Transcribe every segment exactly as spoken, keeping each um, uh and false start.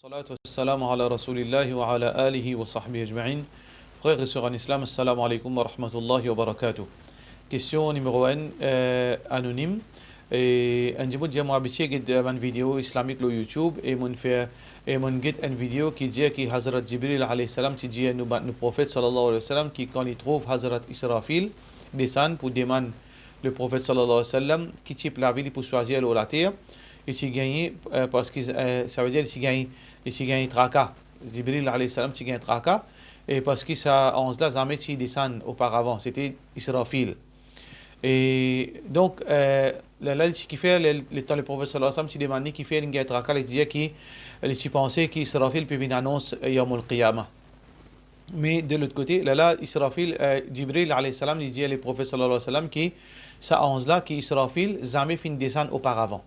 Salatu wassalamu ala Rasulillahi wa ala alihi wa sahbihi ajma'in. Frer e ser an Islam, assalamu alaikum wa rahmatullahi wa barakatuh. Kestion nimero enn, eh, anonim. E enn dimoun dir, mo abitie get, eh, bann video islamik lor YouTube, e mo'nn fer, e mo'nn get enn video ki dir ki Hazrat Jibril alayhi salam ti dir nou, bann, nou Profet sallallahu alayhi wa sallam, ki kan li trouv Hazrat Israfil desann pou demann le Profet sallallahu alayhi wa sallam ki tip lavi li pou swazir lor later, li ti gagne, eh, parski, eh, savedir li ti gagne, li ti gagne traka. Jibril alayhi salam ti gagn traka, e parski sa anz la zame ti desann oparavan, sete Israfil. E donk, eh, la, la, li ti kifer, le, letan le Profet sallallahu alayhi wa sallam ti demann li kifer li gagn traka, li dir ki, li ti panse ki Israfil pe vinn anons Yawmul Qiyamah. Me de lot kote, la, la, Israfil, eh, Jibril alayhi salam, li dir le Profet sallallahu alayhi wa sallam ki sa anz la, ki Israfil, zame finn desann oparavan.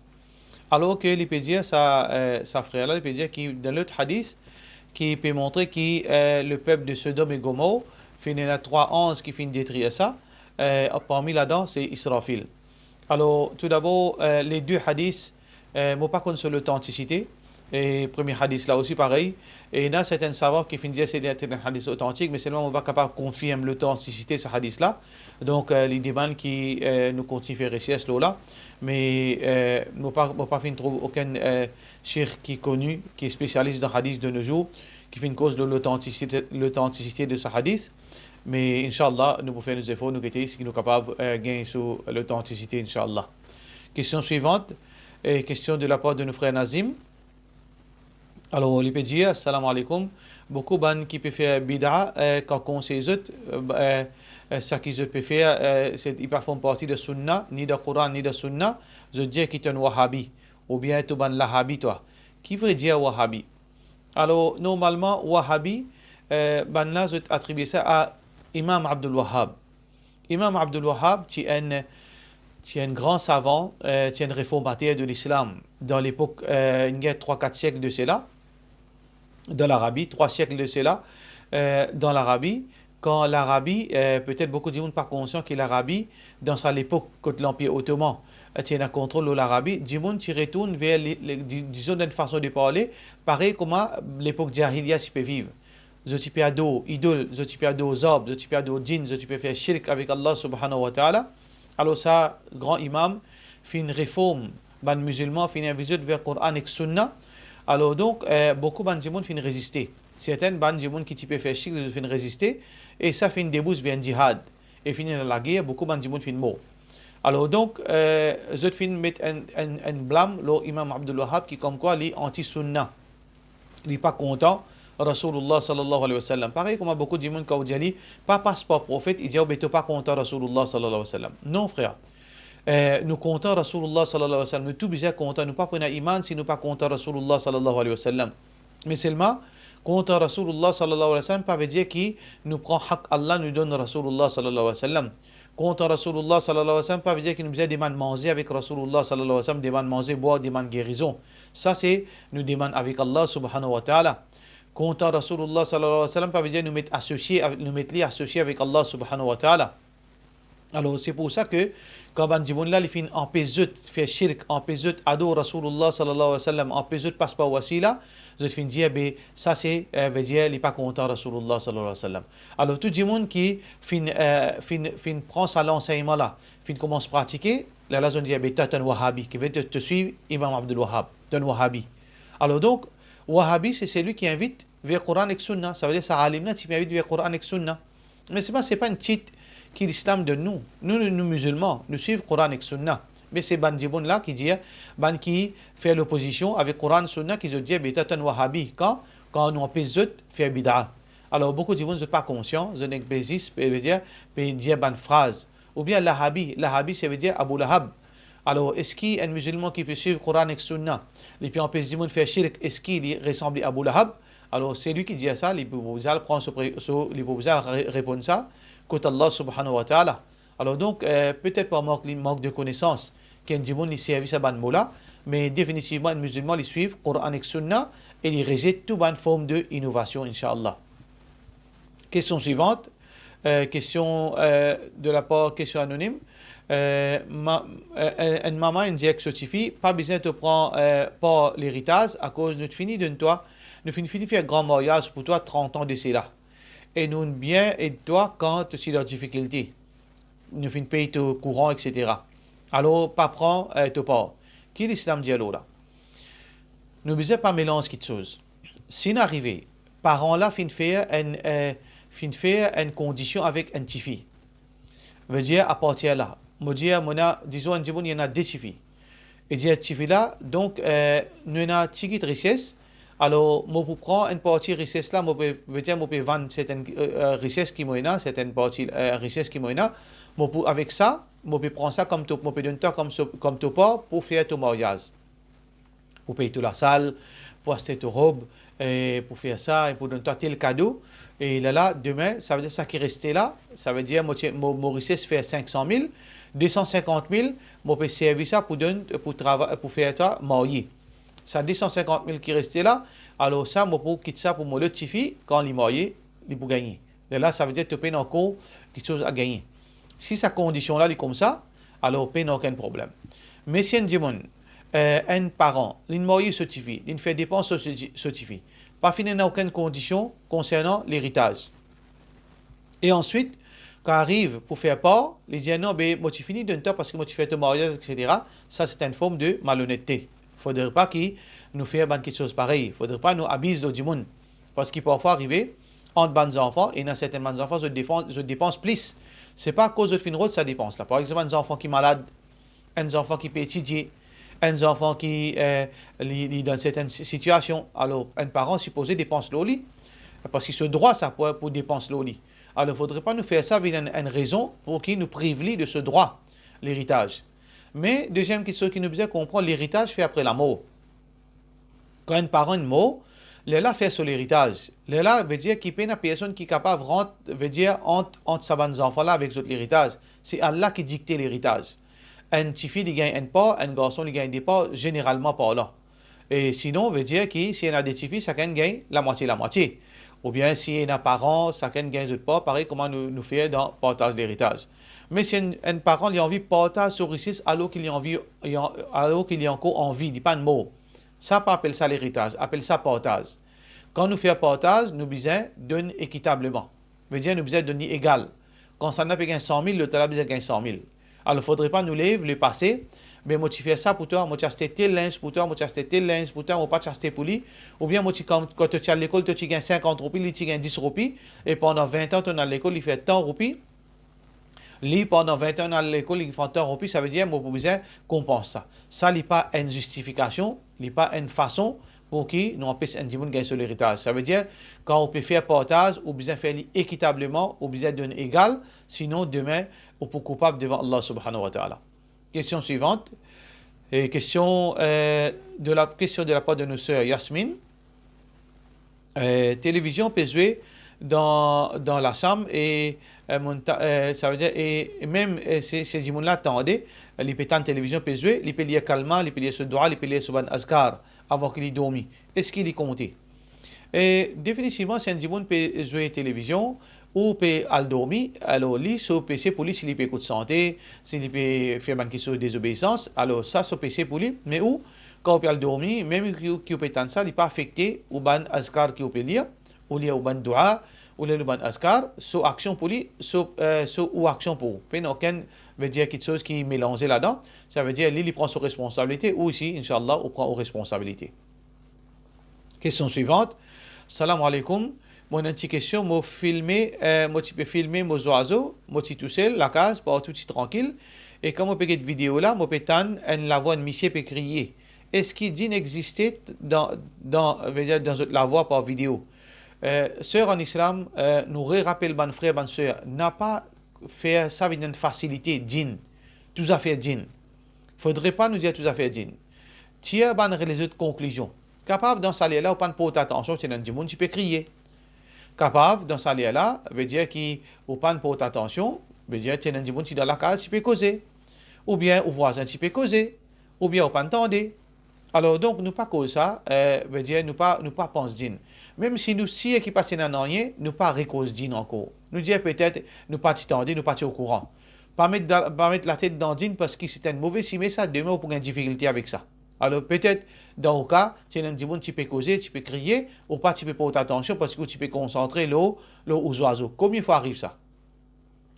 Alor ki li pe dir sa, eh, sa frer la, li pe dir ki dan lot hadis, ki pe montre ki, eh, le pep de Sodom e Gomor, finn ena trwa anz ki finn detrir sa, eh, parmi ladan, se Israfil. Alor, toudabor, eh, le de hadis, eh, mo pa konn so lotantisite, e premie hadis la osi parey, e ena sertin savan ki finn dir se enn hadis otantik, me selman mo pa kapav konfirm lotantisite sa hadis la. Donk, eh, li demann ki, eh, nou kontign fer resers lor la, me, eh, mo pa, mo pa finn trouv okenn, eh, sheikh ki koni, ki spesialis dan hadis de nos jours, ki finn koz lor lotantisite, lotantisite de sa hadis. Me, inshallah, nou pou fer nou zefor, nou gete si nou kapav, eh, gagn so lotantisite, inshallah. Kestion swivant, eh, kestion de lapar de nou frer Nazim. Alor, li pe dir, "Assalamu alaikum. Boukou bann ki pe fer bida, eh, kan konsey zot, eh, eh, seki zot pe fer, eh, se, li pa form parti de sunna, ni dan Koran, ni dan sunna, zot dir ki to enn wahabi, oubien to bann lahabi twa." Ki vre dir wahabi? Alor, normalman, wahabi, eh, bannla zot atribie sa a Imam Abdul Wahhab. Imam Abdul Wahhab ti enn, ti enn gran savan, eh, ti enn reformater de lislam dan lepok, eh, inn gagn trwa kat siek de sela, dan Larabi, trwa siek de sela, eh, dan Larabi, kan Larabi, eh, petet boukou dimoun pa konsian ki Larabi, dan sa lepok kot Lanpir Otoman, eh, ti ena kontrol lor Larabi, dimoun ti retourn ver le, le, di-, dizon, enn fason de parle, parey kouma lepok jahiliya ti pe viv. Zot ti pe ador idol, zot ti pe ador zarb, zot ti pe ador jinn, zot ti pe fer shirk avek Allah subhanahu wa ta'ala. Alor sa gran imam finn reform bann mizilman, finn invit zot ver Koran ek Sunna. Alor donk, eh, boukou bann dimoun finn reziste. Sertin bann dimoun ki ti pe fer shirk, zot finn reziste, e sa finn debous ver enn jihad. E finn ena lager, boukou bann dimoun finn mor. Alor donk, eh, zot finn met enn, enn, enn blam lor Imam Abdul Wahhab ki komkwa li anti-Sunna. Li pa kontan Rasoulullah sallallahu alayhi wa sallam. Parey kouma boukou dimoun, kan ou dir li, pa pas par profet, li dir ou, be to pa kontan Rasoulullah sallallahu alayhi wa sallam. Non, frer. Eh, nou kontan Rasoulullah sallallahu alayhi wa sallam. Nou tou bizin kontan. Nou pa pou ena iman si nou pa kontan Rasoulullah sallallahu alayhi wa sallam. Me selman, kontan Rasoulullah sallallahu alayhi wa sallam pa vedir ki nou pran hak Allah, nou donn Rasoulullah sallallahu alayhi wa sallam. Kontan Rasoulullah sallallahu alayhi wa sallam pa vedir ki nou bizin demann manze avek Rasoulullah sallallahu alayhi wa sallam, demann manze, bwar, demann gerizon. Sa se nou demann avek Allah subhanahu wa ta'ala. Kontan Rasoulullah sallallahu alayhi wa sallam pa vedir nou met asosie, nou met li asosie avek Allah subhanahu wa ta'ala. Alor, se pou sa ke kan bann dimoun la, li finn anpes zot fer shirk, anpes zot ador Rasoulullah sallallahu alayhi wa sallam, anpes zot pas par wasila, zot finn dir, be, sa se, eh, vedir li pa kontan Rasoulullah sallallahu alayhi wa sallam. Alor, tou dimoun ki finn, eh, finn, finn pran sa lansegnman la, finn koumans pratike, lerla zot dir, be, to, to enn wahabi, ki vedir to, to swiv Imam Abdul Wahhab, to enn wahabi. Alor donk, wahabi, se selwi ki invit ver Koran ek Sunna, savedir sa alim la ti pe invit ver Koran ek Sunna. Me se pa, se pa enn tit ki Lislam donn nou. Nou, nou, nou mizilman, nou swiv Koran ek Sunna. Me se bann dimoun la ki dir, bann ki fer lopozision avek Koran, Sunna, ki zot dir, be, to, to enn wahabi, kan, kan nou anpes zot fer bida. Alor, boukou dimoun, zot pa konsian, zot nek pe zis, pe, pe dir, pe dir bann fraz. Oubien lahabi, lahabi, savedir Abu Lahab. Alor, eski enn mizilman ki pe swiv Koran ek Sunna, li pe anpes dimoun fer shirk, eski li resanble Abu Lahab? Alor, selwi ki dir sa, li pou bizin al pran so pre-, so, li pou bizin al re-, reponn sa kot Allah subhanahu wa ta'ala. Alor donk, eh, petet par mank, li mank de konesans, ki enn dimoun li servi sa bann mo la, me definitivman enn mizilman li swiv Koran ek Sunna e li rezet tou bann form de inovasion, inshallah. Kestion swivant, eh, kestion, eh, de lapar, kestion anonim. Eh, ma-, eh, enn, enn mama inn dir ek so tifi, pa bizin to pran, eh, par leritaz, akoz nou ti fini donn twa, nou finn fini fer gran maryaz pou twa trant an de sela, e nou bien ed twa kan to ti dan difikilte, nou finn pey to kouran, et cetera. Alor, pa pran, eh, to par. Ki Lislam dir lor la? Nou bizin pa melanz kiksoz. Si inn arive, paran la finn fer enn, eh, finn fer enn kondision avek enn tifi. Vedir, apartir la, mo dir, mo ena, dizon, enn dimoun, li ena de tifi. E dir tifi la, donk, eh, nou ena tigit rises, alor, mo pou pran enn parti rises la, mo pe, vedir, mo pe vann sertenn, eh, eh, rises ki mo ena, sertenn parti, eh, rises ki mo ena, mo pou, avek sa, mo pe pran sa kom to, mo pe donn twa kom so, kom to par pou fer to maryaz. Pou pey to lasal, pou aste to rob, e pou fer sa, e pou donn twa tel kado. E lerla, dime, savedir sa ki reste la, savedir mo ti, mo, mo rises fer sink san mil, de san sinkant mil, mo pe servi sa pou donn, pou trava-, pou fer twa marye. Sa de san sinkant mil ki reste la, alor sa, mo pou kit sa pou mo lot tifi, kan li marye, li pou gagne. Lerla, savedir to pena ankor kiksoz a gagne. Si sa kondision la, li koumsa, alor pena okenn problem. Me si enn dimoun, eh, enn paran, linn marye so tifi, linn fer depans so, so, so tifi, pa finn ena okenn kondision konsernan leritaz. E answit, kan ariv pou fer par, li dir, "Non, be, mo ti fini donn twa parski mo ti fer to maryaz, et cetera." Sa, se enn form de malonette. Fodre pa ki nou fer bann kiksoz parey. Fodre pa nou abiz lor dimoun. Parski parfwa arive, ant bann zanfan, ena sertenn bann zanfan, zot defan-, zot depans plis. Se pa akoz zot finn rod sa depans la. Par exanp, enn zanfan ki malad, enn zanfan ki pe etidie, enn zanfan ki, eh, li, li dan sertenn si-, sitiasion, alor enn paran sipoze depans lor li, parski so drwa sa pou, pou depans lor li. Alor, fodre pa nou fer sa vinn enn, enn rezon pou ki nou priv li de so drwa leritaz. Me deziem kiksoz ki nou bizin konpran, leritaz fer apre lamor. Kan enn paran inn mor, lerla fer so leritaz. Lerla vedir ki pena personn ki kapav rant, vedir ant, ant sa bann zanfan la avek zot leritaz. Se Allah ki dikte leritaz. Enn tifi, li gagn enn par, enn garson, li gagn de par, zeneralman parlan. E sinon, vedir ki si ena de tifi, sakenn gagn lamwatie, lamwatie. Oubien si ena paran, sakenn gagn zot par, parey kouma nou, nou fer dan partaz leritaz. Me si enn, enn paran, li anvi partaz so rises alor ki li anvi, li an-, alor ki li ankor an vi, li pa'nn mor. Sa pa apel sa leritaz, apel sa partaz. Kan nou fer partaz, nou bizin donn ekitableman. Vedir nou bizin donn li egal. Kan sannla pe gagn san mil, lot la bizin gagn san mil. Alor, fodre pa nou lev lepase, "Be, mo ti fer sa pou twa, mo ti aste tel linz pou twa, mo ti aste tel linz pou twa, mo pa ti aste pou li." Oubien mo ti, kan, kan to ti al lekol, to ti gagn sinkant roupi, li ti gagn dis roupi, e pandan vin an to'nn al lekol, li fer tan roupi. Li, pandan vin an al lekol, li fer tan roupi, savedir mo pou bizin konpans sa. Sa li pa enn zistifikasion, li pa enn fason pou ki nou anpes enn dimoun gagn so leritaz. Savedir, kan ou pe fer partaz, ou bizin fer li ekitableman, ou bizin donn egal, sinon dime, ou pou koupab devan Allah Subhanahu wa Ta'ala. Kestion swivan. E kestion, eh, de la, kestion de lapar de nou ser Yasmine. Eh, televizion pe zwe dan, dan lasam e, eh, monn ta-, eh, savedir, e, e mem, eh, se, se dimoun la tande, li pe tann televizion pe zwe, li pe lir kalma, li pe lir so dua, li pe lir so bann azkar avan ki li dormi. Eski li konte? E definitivman, si enn dimoun pe zwe televizion ou pe al dormi, alor li, so pese pou li, si li pe ekout sante, si li pe fer bann kiksoz dezobeisans, alor sa so pese pou li. Me ou, kan ou pe al dormi, mem ki, ki ou pe tann sa, li pa afekte ou bann azkar ki ou pe lir, ou lir ou bann dua, ou lir ou bann azkar, so aksion pou li, so, eh, so ou aksion pou ou. Pena okenn, vedir, kiksoz ki melanze ladan. Savedir li, li pran so responsabilite, ou osi, inshallah, ou pran ou responsabilite. Kestion swivan. Salam aleykoum. Mo ena enn ti kestion, mo filme, eh, mo ti pe filme mo zwazo, mo ti tousel lakaz, partou ti trankil. E kan mo pe get video la, mo pe tann enn lavwa enn misie pe kriye. Eski djinn existe dan, dan, vedir dan zot lavwa par video? Eh, ser an Islam, eh, nou rerapel bann frer, bann ser, napa fer sa vinn enn fasilite djinn, tou zafer djinn. Fodre pa nou dir tou zafer djinn. Tir bann lezot konklizion. Kapav dan sa ler la ou pa'nn port atansion, ti ena enn dimoun ti pe kriye. Kapav dan sa ler la, vedir ki ou pa'nn port atansion, vedir ti ena enn dimoun ti dan lakaz ti pe koze. Oubien ou vwazin ti pe koze. Oubien ou pa'nn tande. Alor donk nou pa koz sa, eh, vedir nou pa, nou pa pans djinn. Mem si nou sir ki pa ti ena nanye, nou pa rekoz djinn ankor. Nou dir petet nou pa ti tande, nou pa ti okouran. Pa met da-, pa met latet dan djinn parski se enn move sime sa, dime ou pou gagn difikilte avek sa. Alor, petet, dan ou ka, si enn dimoun ti pe koze, ti pe kriye, ou pa ti pe port atansion parski ou ti pe konsantre lor, lor ou zwazo. Konbien fwa ariv sa?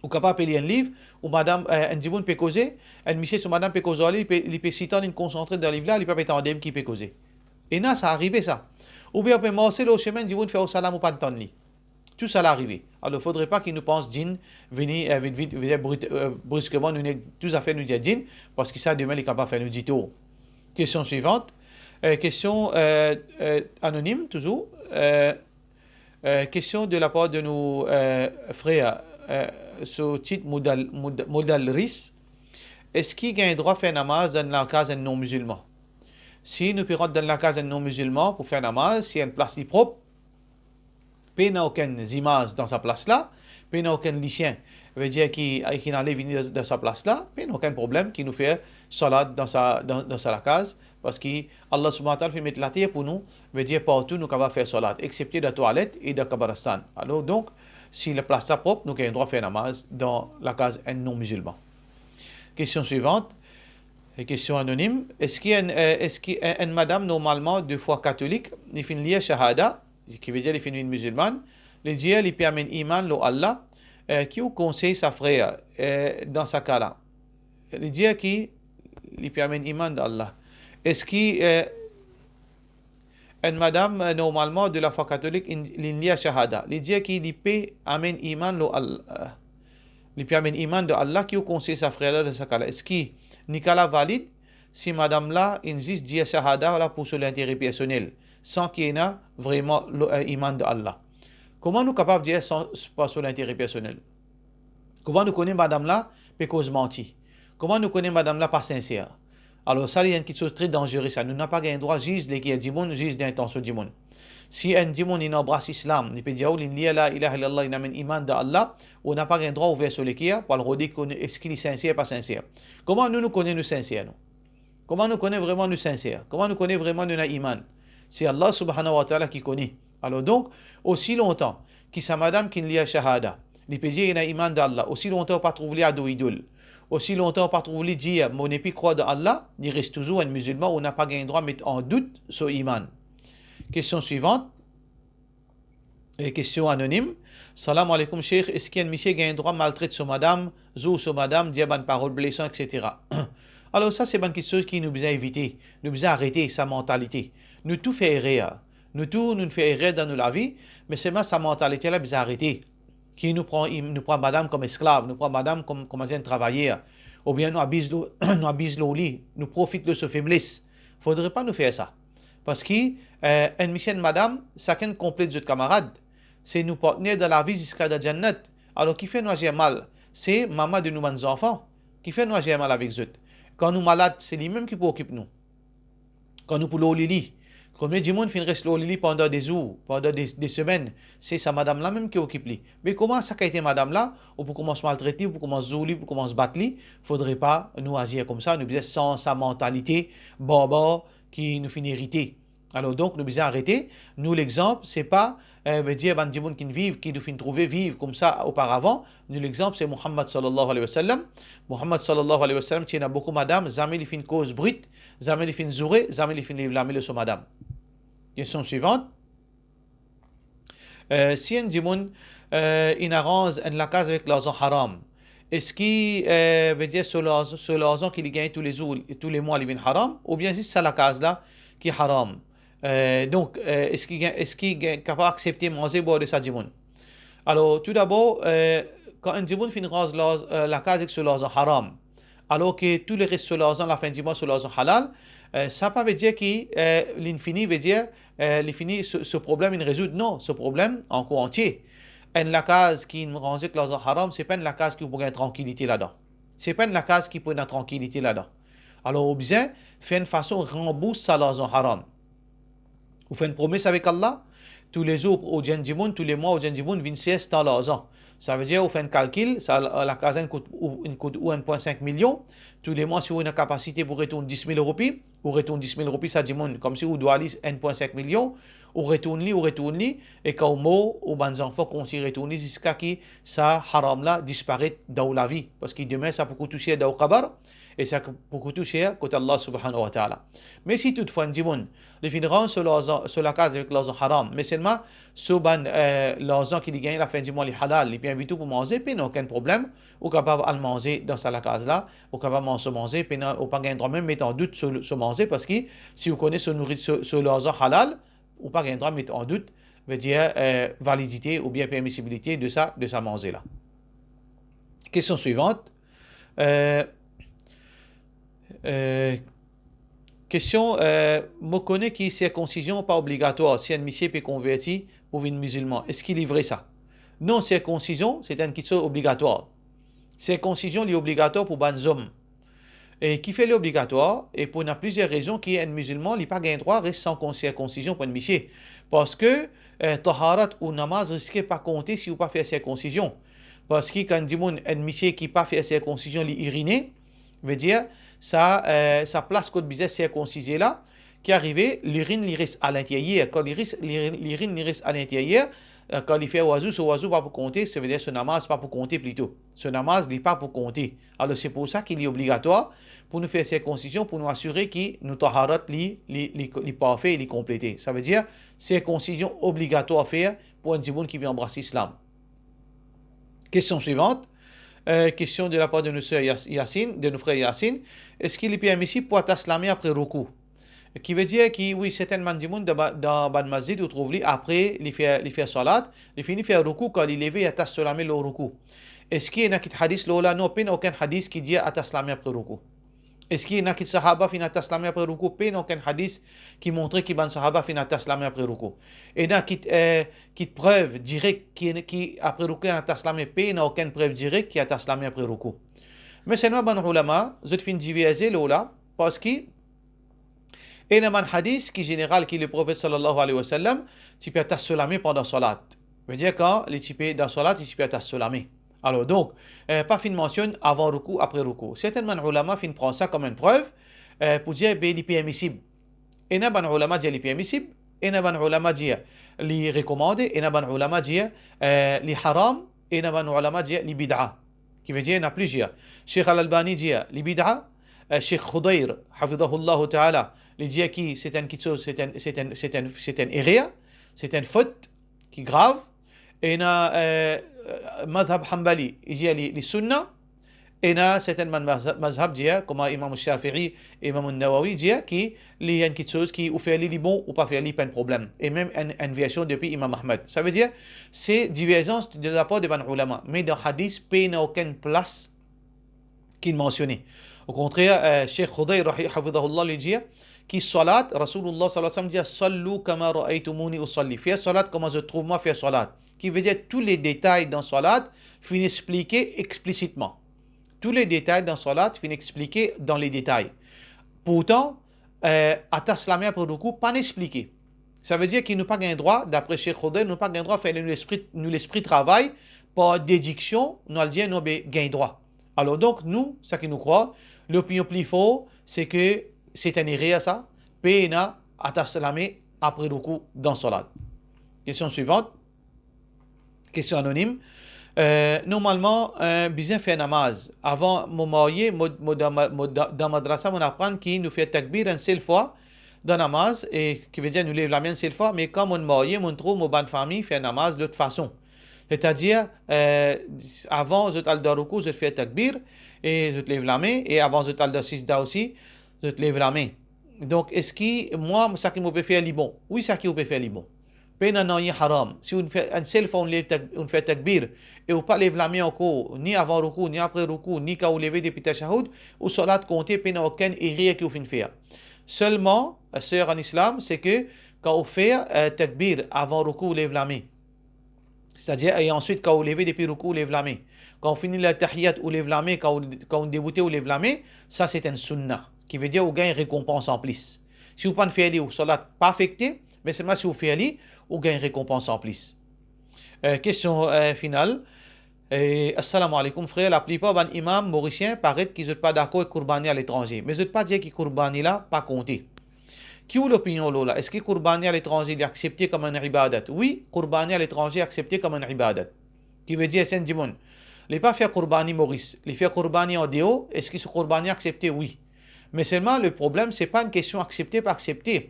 Ou kapav pe lir enn liv, ou madam, eh, enn dimoun pe koze, enn misie so madam pe koz ar li, li pe, li pe sitan, li konsantre dan liv la, li pa pe tande ki pe koze. Ena sa, arive sa. Oubien ou pe marse lor sime, enn dimoun fer ou salam, ou pa tann li. Tousala arive. Alor, fodre pa ki nou pans djinn vini, eh, vit, vit, vit, brit-, eh, briskeman, nou nek tou zafer nou dir djinn, parski sa, dime, li kapav fer nou ditor. Kestion swivant. Eh, kestion, eh, eh, anonim, touzour. Eh, eh, kestion de lapar de nou, eh, frer, eh, so tit modal, mod-, modal ris. Eski gagn drwa fer namaz dan lakaz enn non-mizilman? Si nou pe rant dan lakaz enn non-mizilman pou fer namaz, si enn plas li prop, pena okenn zimaz dan sa plas la, pena okenn lisien, vedir ki, ki inn ale vini dan, dan sa plas la, pena okenn problem ki nou fer salat dan sa, dan, dan sa lakaz, parski Allah Subhanahu wa Ta'ala finn met later pou nou, vedir partou nou kapav fer salat, exsepte dan twalet e dan kabaristan. Alor, donk, si laplas la prop, nou gagn drwa fer namaz dan lakaz enn non-mizilman. Kestion swivant, e kestion anonim, eski enn, eh, eski enn, enn madam normalman de fwa katolik, li finn lir shahada, ki vedir li finn vinn mizilman, li dir li pe amenn iman lor Allah, eh, ki ou konsey sa frer, eh, dan sa ka la? Li dir ki li pe amenn iman dan Allah. Eski, eh, enn madam, eh, normalman de lafwa katolik, inn, li inn lir shahada, li dir ki li pe amenn iman lor Allah, li pe amenn iman dan Allah, ki ou konsey sa frer la dan sa ka la? Eski nika la valid si madam la inn zis dir shahada la pou so lintere personel, san ki ena vreman lo-, eh, iman dan Allah? Kouma nou kapav dir san, par so lintere personel? Kouma nou kone madam la pe koz manti? Kouma nou kone madam la pa sinser? Alor sa, li enn kiksoz tre danzere sa. Nou napa gagn drwa ziz leker dimoun, ziz lintansion dimoun. Si enn dimoun inn anbras Islam, li pe dir ou, li inn lir la ilaha illallah, inn amenn iman dan Allah, ou napa gagn drwa ouver so leker pou al rode kone eski li sinser, pa sinser. Kouma nou, nou kone nou sinser, nou? Kouma nou kone vreman nou sinser? Kouma nou kone vreman nou ena iman? Se Allah Subhanahu wa Ta'ala ki kone. Alor donk, osi lontan ki sa madam ki inn lir shahada, li pe dir li ena iman dan Allah, osi lontan ou pa trouv li ador idol, osi lontan ou pa trouv li dir, mo nepli krwar dan Allah, li res touzour enn mizilman, ou napa gagn drwa met an dout so iman. Kestion swivant. E kestion anonim. Salam aleykoum, Sheikh. Eski enn misie gagn drwa maltret so madam, zour so madam, dir bann parol blesan, et cetera? Alor sa, se bann kiksoz ki nou bizin evite. Nou bizin arete sa mantalite. Nou tou fer erer. Nou tou, nou fer erer dan nou lavi, me selman sa mantalite la bizin arete. Ki nou pran, nou pran madam kom esklav, nou pran madam kom, kouma dir, enn travayer, oubien nou abiz lor, nou abiz lor li, nou profit lor so febles. Fodre pa nou fer sa. Parski, eh, enn misie, enn madam, sakenn konplet zot kamarad. Se nou partner dan lavi ziska dan Jannat. Alor, kifer nou azir mal? Se mama de nou bann zanfan. Kifer nou azir mal avek zot? Kan nou malad, se limem ki pou okip nou. Kan nou pou lor lili. Konbien dimoun finn res lor lili pandan de zour, pandan de, de semenn? Se sa madam la mem ki okip li. Me kouma sa kalite madam la, ou pou koumans maltret li, ou pou koumans zour li, ou pou koumans bat li? Fodre pa nou azir koumsa, nou bizin sanz sa mantalite barbar ki nou finn erite. Alor donk, nou bizin arete. Nou lexanp, se pa, eh, vedir bann dimoun ki finn viv, ki nou finn trouve viv koumsa oparavan. Nou lexanp, se Muhammad sallallahu alayhi wa sallam. Muhammad sallallahu alayhi wa sallam ti ena boukou madam, zame li finn koz brit, zame li finn zoure, zame li finn lev lame lor so madam. Kestion swivant. Eh, si enn dimoun, eh, inn aranz enn lakaz avek larzan haram, eski, eh, vedir so larz-, so larzan ki li gagne toulezour, toulemwa, li vinn haram, oubien zis sa lakaz la ki haram? Eh, donk, eh, eski gagn, eski gagn kapav aksepte manze, bwar de sa dimoun? Alor, toudabor, eh, kan enn dimoun finn ranz larz-, eh, lakaz avek so larzan haram, alor ki tou leres so larzan, lafin dimwa, so larzan halal, eh, sa pa vedir ki, eh, linn fini, vedir, eh, li fini, so, so problem inn rezoud. Non, so problem ankor antie. Enn lakaz ki inn ranze ek larzan haram, se pa enn lakaz ki ou pou gagn trankilite ladan. Se pa enn lakaz ki pou ena trankilite ladan. Alor, ou bizin fer enn fason ranbours sa larzan haram. Ou fer enn promes avek Allah, toulezour ou dir enn dimoun, toulemwa ou dir enn dimoun, vinn sers tan larzan. Savedir ou fer enn kalkil, sa la, lakaz la inn kout ou, inn kout ou enn pwin sink milion, toulemwa si ou ena kapasite pou retourn dis mil roupi, ou retourn dis mil roupi sa dimoun, koumsi ou dwa li enn pwin sink milion, ou retourn li, ou retourn li, e kan ou mor, ou bann zanfan kontign retourn li ziska ki sa haram la disparet dan ou lavi, parski demin sa pou kout ou ser dan ou kabar, e sa pou kout ou ser kot Allah Subhanahu wa Ta'ala. Me si toutfwa enn dimoun, li finn rann so larzan, so lakaz avek larzan haram, me selman so bann, eh, larzan ki li gagne lafin dimwa li halal, li pe invit ou pou manze, pena okenn problem, ou kapav al manze dan sa lakaz la, ou kapav manz so manze, pena, ou pa gagn drwa mem met an dout so, so manze, parski si ou kone so nouri-, so, so larzan halal, ou pa gagn drwa met an dout, vedir, eh, validite oubien permisibilite de sa, de sa manze la. Kestion swivant. Eh, eh, kestion, eh, mo kone ki sirkonsizion pa obligatwar si enn misie pe konverti pou vinn mizilman. Eski li vre sa? Non, sirkonsizion, se enn kiksoz obligatwar. Sirkonsizion, li obligatwar pou bann zom. E kifer li obligatwar? E pou ena plizier rezon ki enn mizilman, li pa gagn drwa res san kon-, sirkonsizion pou enn misie. Parski, eh, taharat ou namaz riske pa konte si ou pa fer sirkonsizion. Parski kan dimoun, enn misie ki pa fer sirkonsizion, li irine, vedir, sa, eh, sa plas kot bizin sirkonsize la, ki arive, lirinn li res alinteryer. Kan li res, lirinn, lirinn li res alinteryer, eh, kan li fer wazou, so wazou pa pou konte, savedir so namaz pa pou konte plito. So namaz, li pa pou konte. Alor, se pou sa ki li obligatwar pou nou fer sirkonsizion, pou nou asire ki nou taharat li, li, li, li parfe, li konplete. Savedir, sirkonsizion obligatwar fer pou enn dimoun ki pe anbras Islam. Kestion swivant. Eh, kestion de lapar de nou ser Yas-, Yasin, de nou frer Yasin. Eski li permisib pou atas lame apre roukou? Ki vedir ki, wi, sertin bann dimoun dan ba-, dan bann masjid ou trouv li apre li fer, li fer salat, li fini fer roukou, kan li leve, li atas so lame lor roukou. Eski ena kit hadis lor la? Non, pena okenn hadis ki dir atas lame apre roukou. Eski ena kit sahaba finn atas lame apre roukou? Pena okenn hadis ki montre ki bann sahaba finn atas lame apre roukou. Ena kit, eh, kit prev direk ki, ki apre roukou atas lame? Pena okenn prev direk ki atas lame apre roukou. Me selman bann oulama, zot finn diverze lor la, parski ena bann hadis ki zeneral ki Leprofet sallallahu alayhi wa sallam ti pe atas so lame pandan salat. Vedir kan li ti pe dan salat, li ti pe atas so lame. Alor, donk, eh, pa finn mansionn avan roukou, apre roukou. Sertin bann oulama finn pran sa kom enn prev, eh, pou dir, be, li permisib. Ena bann oulama dir li permisib, ena bann oulama dir li rekomande, ena bann oulama dir, eh, li haram, ena bann oulama dir li bid'a. Ki vedir, ena plizier. Sheikh Al-Albani dir li bid'a, eh, Sheikh Khudayr, hafidhahullahu ta'ala, li dir ki se enn kiksoz, se enn, se enn, se enn, se enn erer, se enn fot ki grav. Ena, eh, mazhab Hanbali, li dir li, li sunna. Ena sertin bann mazha-, mazhab dir, kouma Imam Shafi'i, Imam Nawawi dir, ki li enn kiksoz ki ou fer li, li bon, ou pa fer li, pa enn problem. E mem enn, enn version depi Imam Ahmad. Savedir, se diverzans de lapar de bann oulama. Me dan hadis, pena okenn plas ki mansione. Okontrer, eh, Sheikh Khudayr rahi-, hafidhahullah, li dir ki salat, Rasoulullah sallallahu alayhi wa sallam dir, "Sallu kama ra'aytumuni usalli." Fer salat kouma zot trouv mwa fer salat. Ki vedir tou le detay dan salat finn explike explisitman. Tou le detay dan salat finn explike dan le detay. Pourtan, eh, atas lame apre roukou pa explike. Savedir ki nou pa gagn drwa, dapre Sheikh Khudayr, nou pa gagn drwa fer nou lespri, nou lespri travay par dediksion, nou al dir nou pe gagn drwa. Alor donk, nou, sa ki nou krwar, lopinion pli for, se ki se enn erer sa, pena atas lame apre roukou dan salat. Kestion swivant. Kestion anonim. Eh, normalman, eh, bizin fer namaz. Avan mo marye, mo, mo dan ma-, mo dan, dan madrasa, mo aprann ki nou fer takbir enn sel fwa dan namaz, e ki vedir nou lev lame enn sel fwa, me kan mo marye, mo trouv mo bann fami fer namaz lot fason. Setadir, eh, avan zot al dan roukou, zot fer takbir, e zot lev lame, e avan zot al dan sizda osi, zot lev lame. Donk, eski mwa, sa ki mo pe fer, li bon? Wi, sa ki ou pe fer, li bon. Pena nanye haram. Si ou fer enn sel fwa, ou lev tak-, ou fer takbir, e ou pa lev lame ankor, ni avan roukou, ni apre roukou, ni kan ou leve depi tashahoud, ou salat konte, pena okenn erer ki ou finn fer. Selman, ser an Islam, se ki kan ou fer, eh, takbir avan roukou, ou lev lame. Setadir, e answit, kan ou leve depi roukou, ou lev lame. Kan ou fini latahiyat, ou lev lame. Kan ou, kan ou deboute, ou lev lame. Sa, se enn sunna. Ki vedir ou gagn rekonpans anplis. Si ou pa'nn fer li, ou salat pa afekte, me selman si ou fer li, ou gagn rekonpans anplis. Eh, kestion, eh, final. Eh, assalamu alaikum, frer. Laplipar bann imam morisien paret ki zot pa dakor ek kourbani aletranze. Me zot pa dir ki kourbani la pa konte. Ki ou lopinion lor la? Eski kourbani aletranze li aksepte kom enn ibadat? Wi, kourbani aletranze aksepte kom enn ibadat. Ki vedir, si enn dimoun, Li pa fer kourbani Moris, li fer kourbani andeor, eski so kourbani aksepte? Wi. Me selman, le problem, se pa enn kestion aksepte, pa aksepte.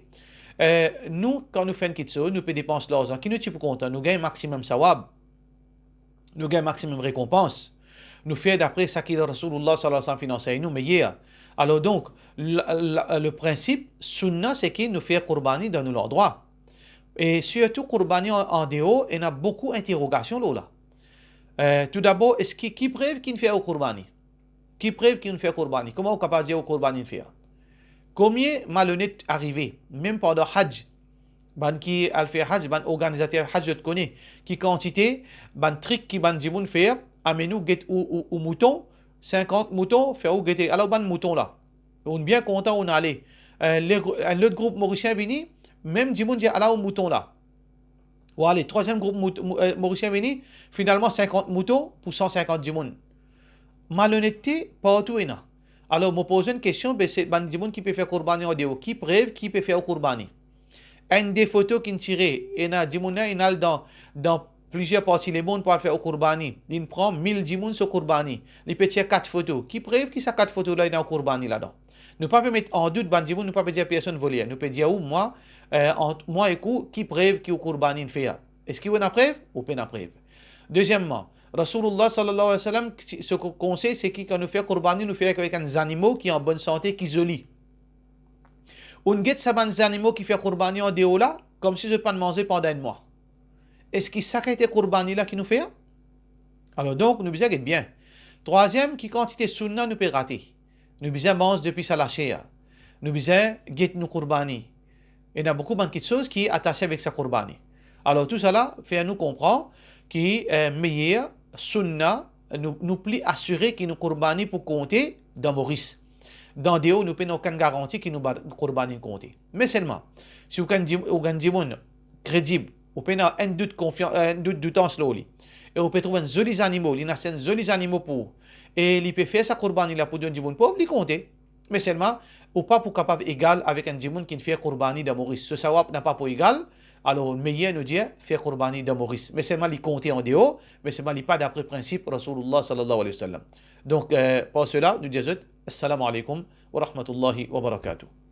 Eh, nou, kan nou fer enn kiksoz, nou pe depans larzan ki nou ti pou kontan, nou gagn maximum sawab, nou gagn maximum rekonpans. Nou fer dapre sa ki Rasoulillah sallallahu alayhi wa sallam finn ansegn nou, meyer. Alor donk, la, la, le prinsip, sounna, se ki nou fer kourbani dan nou landrwa. E sirtou kourbani an, andeor, ena boukou interogasion lor la. Eh, toudabor, eski, ki prev ki'nn fer ou kourbani? Ki prev ki'nn fer kourbani? Kouma ou kapav dir ou kourbani inn fer? Komie malonet arive, mem pandan Hadj, bann ki al fer Hadj, bann organizater Hadj, zot kone ki kantite bann trik ki bann dimoun fer, amenn ou get ou, ou, ou mouton, sinkant mouton, fer ou gete, ala ou bann mouton la. Ou'nn bien kontan, ou'nn ale. Eh, le gro-, enn lot group Morisien vini, mem dimoun dir, ala ou mouton la. Ou ale, trwaziem group mout-, mou-, eh, Morisien vini, finalman sinkant mouton pou san sinkant dimoun. Malonette partou ena. Alor, mo poz enn kestion, be se bann dimoun ki pe fer kourbani andeor, ki prev ki pe fer ou kourbani? Enn de foto ki'nn tire, ena dimoun la, inn al dan, dan plizier parti lemond pou al fer ou kourbani. Li'nn pran mil dimoun so kourbani. Li pe tir kat foto. Ki prev ki sa kat foto la ena ou kourbani ladan? Nou pa pe met an dout bann dimoun, nou pa pe dir personn voler. Nou pe dir ou, mwa, eh, ant mwa ek ou, ki prev ki ou kourbani inn fer? Eski ou ena prev? Ou pena prev. Dezieman, Rasoulillah sallallahu alayhi wa sallam, so ko-, konsey, se ki kan nou fer kourbani, nou fer avek enn zanimo ki an bonn sante, ki zoli. Ou'nn get sa bann zanimo ki fer kourbani andeor la, koumsi zot pa'nn manze pandan enn mwa. Eski sa kalite kourbani la ki nou fer? Alor donk, nou bizin get bien. Trwaziem, ki kantite sounna nou pe rate? Nou bizin manz depi sa laser. Nou bizin get nou kourbani. Ena boukou bann kiksoz ki atase avek sa kourbani. Alor, tousala fer nou konpran ki, eh, meyer sounna, nou, nou pli asire ki nou kourbani pou konte dan Moris. Dan deor, nou pena okenn garanti ki nou ba-, kourbani konte. Me selman, si ou gagn dim-, ou gagn dimoun kredib, ou pena enn dout konfian-, enn dout, doutans lor li, e ou pe trouv enn zoli zanimo, li inn aste enn zoli zanimo pou ou, e li pe fer sa kourbani la pou donn dimoun pov, li konte. Me selman, ou pa pou kapav egal avek enn dimoun ki'nn fer kourbani dan Moris. So sawab napa pou egal, alor meyer nou dir, fer kourbani dan Moris. Me selman li konte andeor, me selman li pa dapre prinsip Rasoulillah sallallahu alayhi wa sallam. Donk, eh, par sela, nou dir zot, Assalamu alaykum wa rahmatullahi wa barakatuh.